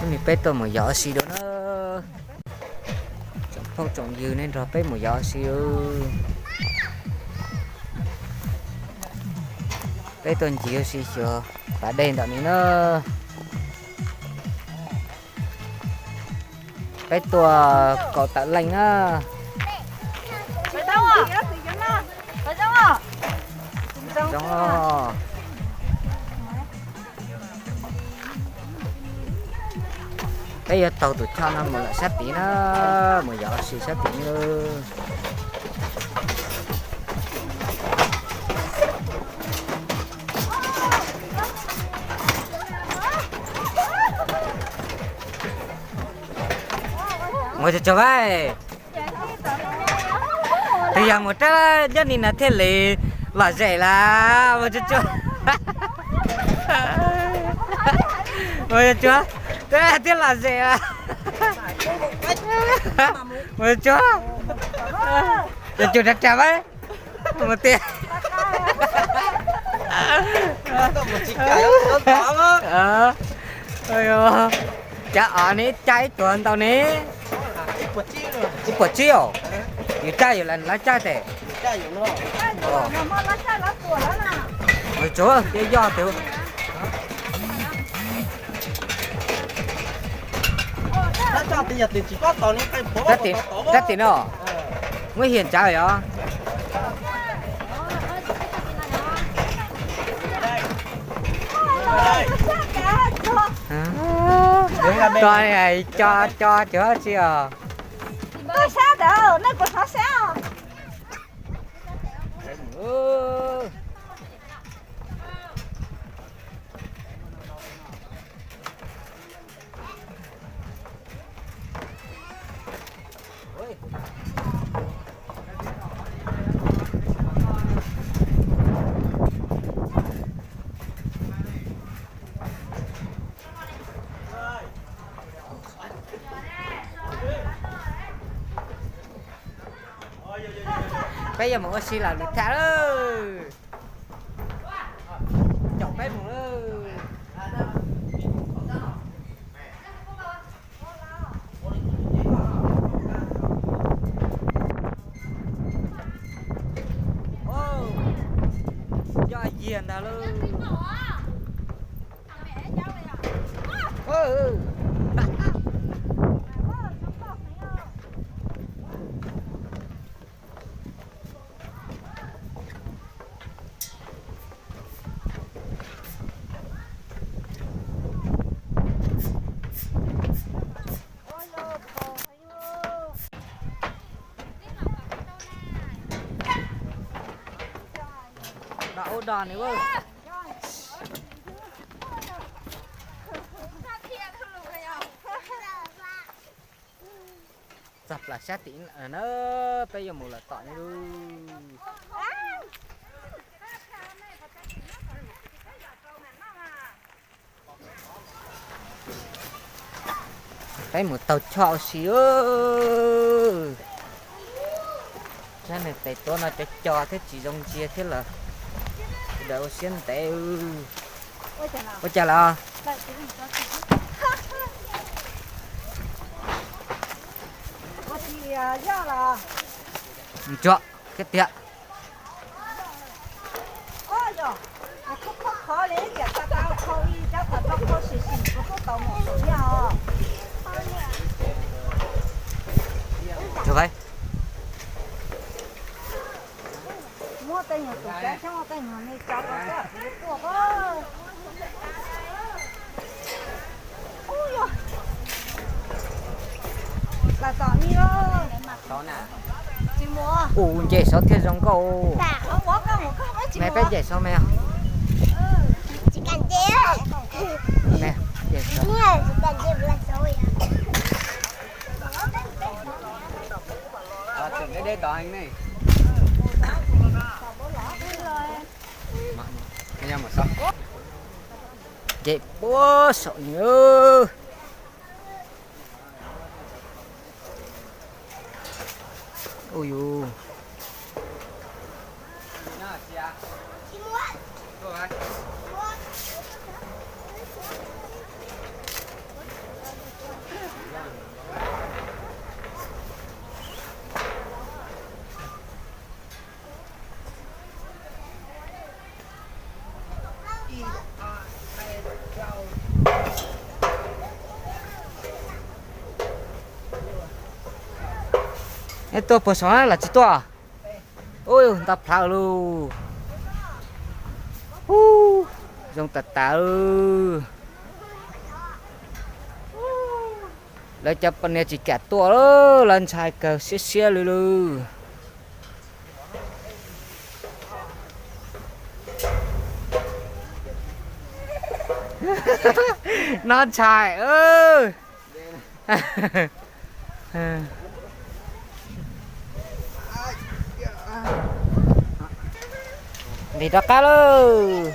Hnub no peb tuaj mus yos ua si dua na. Tsoom phooj tsoom ywg, nej nrog peb mus yos ua si. Peb tuaj ncig ua si xyuas pas dej ntawm no na. Peb tuaj kaum tawm leej na. Zoo. Peb yuav taug tus choj no mus lawm sab tid na, mus yos ua si sab tid na. Mus tsuag tsuag, twb yog mus rau nyob ni na thiaj li lom zem lawm. Mus tsuag tsuag, mus tsuag tsuag, thiaj lom zem lawm. Mus tsuag tsuag, rau rau mas mus tiag. Cov os ne, caj ib tuag ntau ne. Ib puas tsib os. Yus caj yus lawv caj tes. Tsuag, yog yog tus Rab tim no, muab hiam ntsav yog. Tso, tso, tso tsis os. Peb yuav mus ua si lawm nws tham lawm. Caum peb mus lawm. Yog yiag ntag lauj. Dog ub dog nws. Txog plaws sab tim na, peb yuav mus lawm tom no. Peb mus taug choj ua si. Sab nws tes tuav no cov co thiab tsis zoo ntsia thiab lawm. Sawv daws ua siab ntev. Ua cas lawm? Ntsuag kiag tiag. Ua nce saud thiaj zoo nkauj. Me peb nce saud me. Nce puag saum nws. Ui yus. Neb tuaj puag saud na los tsis tuaj? Ub, nto plhaw lauj. Ub, zoo tas tas. Lawv cov poj niam tsis kam tuaj, lawv ntshai kawg siab siab li lawm. No ntshai. Nqis rov qab lauj.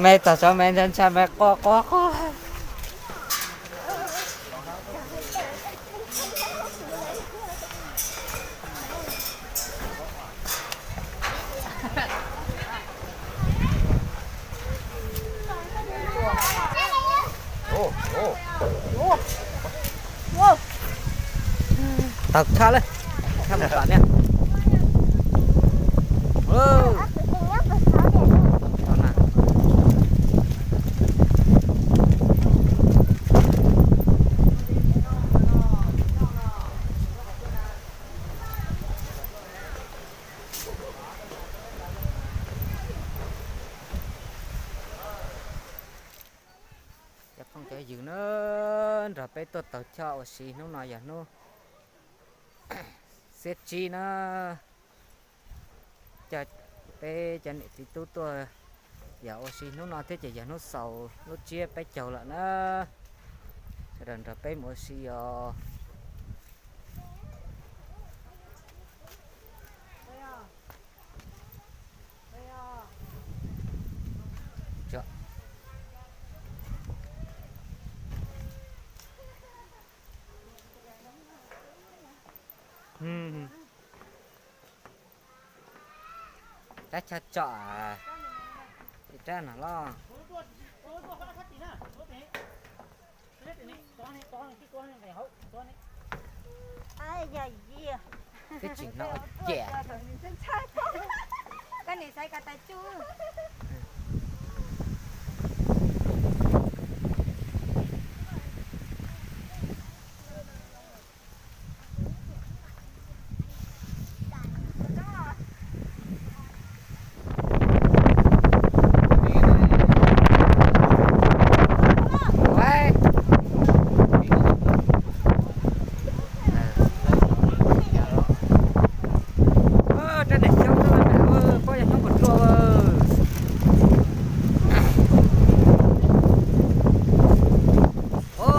Me tom saud me ntshai ntshai me quaj quaj quaj. Tawm tshaj lawm, tshaj mus tom niag. Cov phooj cov ywg na, nrog peb tuaj taug choj ua si hnub no yog hnub xiab tsib na. Coj peb cov niam txiv tub tuaj yog ua si hnub no thiab ces yog hnub xaus lub tsiab peb caug lawm na. Sawv daws nrog peb mus ua si os. Rab chaw tsom, rab no los. Twb tsis hnov ua ciam. Rab niag xyoob, pob yog xyoob puas tsuaj.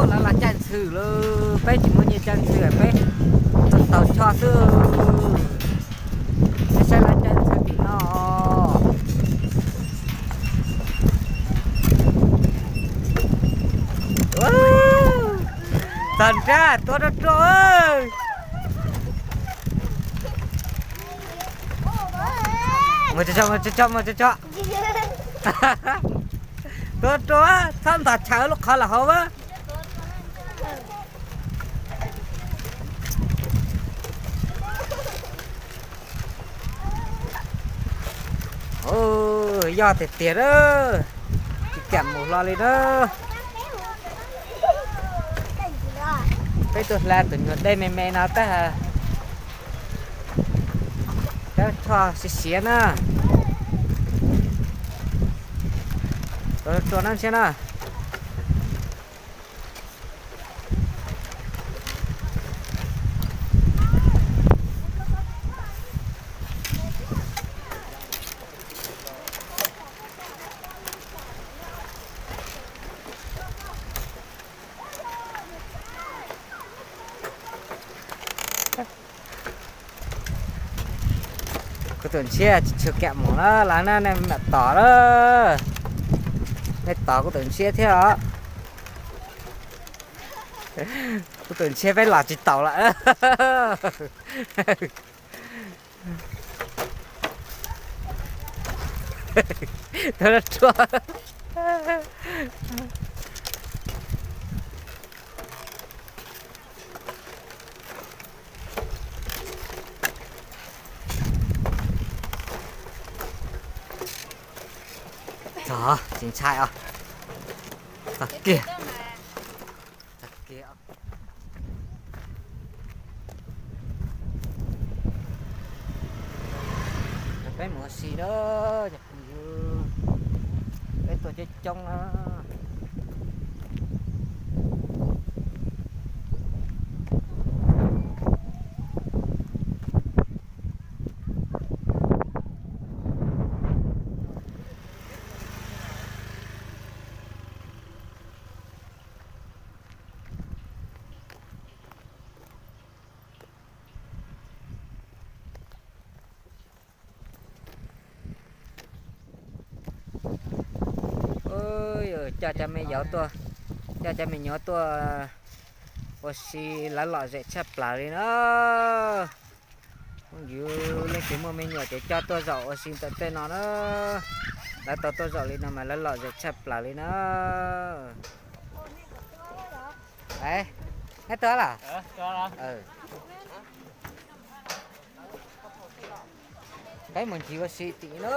Lawv los caij ntxhw lawm, peb tsis muaj nyiaj caij ntxhw, peb taug choj xwb. Peb saib lawv caij ntxhw tim no. Txog nrab tuav ruaj ruaj. Mus tso, mus tso, mus tso. Tuav ruaj, txhob ntog chaw lub qhov los hauv. Yog tiag tiag na, tsis kam mus hlo li na. Peb tuaj hla tus nyuag dej me me no tab, tab choj siav siav na. Tuaj no ntsia na. Kuv tus ntshiab tsis tshua kam mus na, lawv na nej mam tom na. Nej tos kuv tus ntshiab thiab os. Kuv tus ntshiab peb los tsis taus lawm. Tuav ruaj. Tsis ntshai os. Txog kiag. Txog kiag. Peb mus ua si na, cov phooj ywg. Peb tuaj coob coob na. Coj cov me nyuam tuaj, coj cov me nyuam tuaj ua si, lawv lom zem tshaj plaws li na. Phooj ywg leej twg muaj me nyuam ces coj tuaj zaum ua si ntawm tej no na. Lawv tau tuaj zaum li no mas lawv lom zem tshaj plaws li na. Neb tuaj lawm? Peb mus ncig ua si tim na.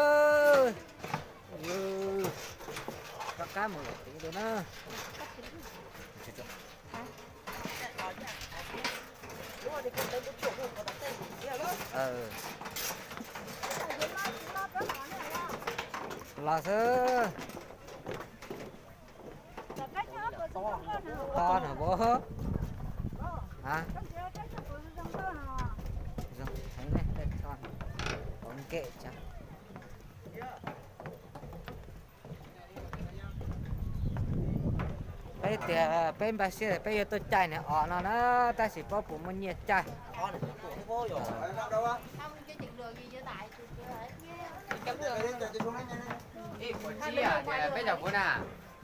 Rov qab mus lawm tim na. Los xwb. Tho no, peb tias peb npaj siab peb yuav tuaj caij niag os no na, tab sis paub puas muaj nyiaj caij.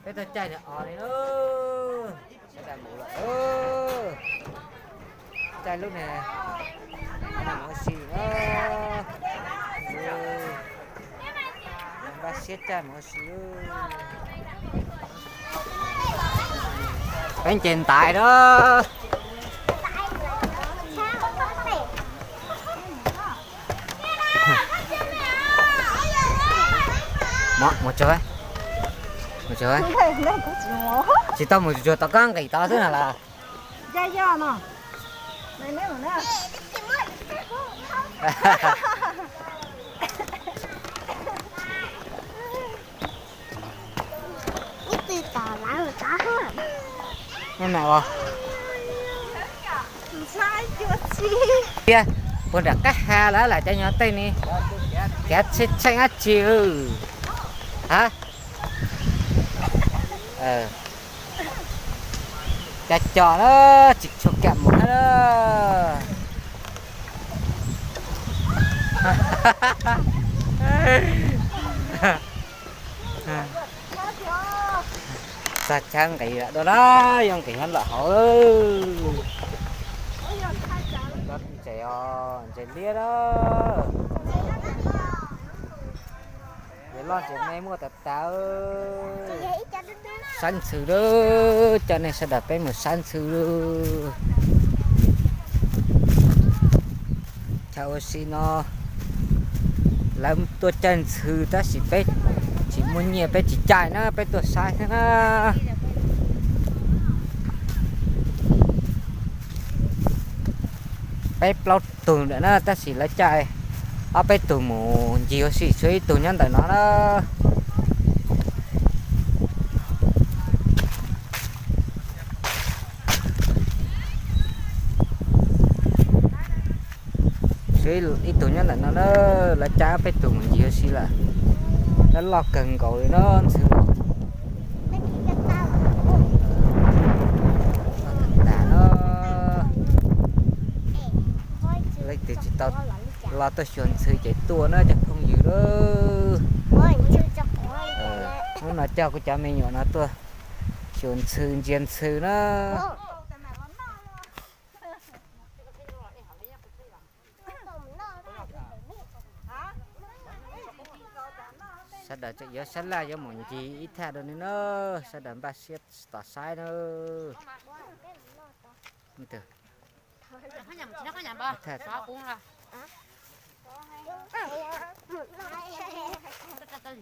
Peb tuaj caij niag os li na. Caij lub niag, ua si na. Npaj siab caij mus ua si. Peb nce ntaiv na. Mus tsuag, mus tsuag. Tsis tau mus tsuag tau kab nqis tod xwb na las. Tias puag nram qab ha lawm lam cov nyuag tej ni, kav tsheej tsheej dab tsi. Ha, cov cos na, tsis tshua kam mus na. Txog chaw nqis dua na, yuav nqis nyob lawm hauv. Ntses os, ntses liab na. Ntses loj ntses me muaj tas tas. Saib ntxhw lawm, coj nej sawv daws peb mus saib ntxhw lawm. Chaw ua si no lawv tuaj caij ntxhw tab sis peb tsis muaj nyiaj peb tsis caij na, peb tuaj saib xwb na. Peb plaub tug ntawm na tab sis lawv caij ob peb tug mus ncig ua si, tshuav ib tug nyob ntawm no na. Tshuav ib tug nyob ntawm no na, lawv caij ob peb tug mus ncig ua si lawm. Lawv loj kawg nkaus li no ntxhw. Leej twg tsis tau los tuaj xyuas ntxhw ces tuaj na cov phooj ywg. Hnub no coj kuv cov me nyuam no tuaj xyuas ntxhw ntsia ntxhw na. Sawv daws tseem yuav sab laj yuav mus ncig ib thaj dua ne na, sawv daws npaj siab tos saib na.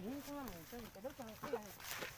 Ib tug no mus tso cov dawb tso xwb.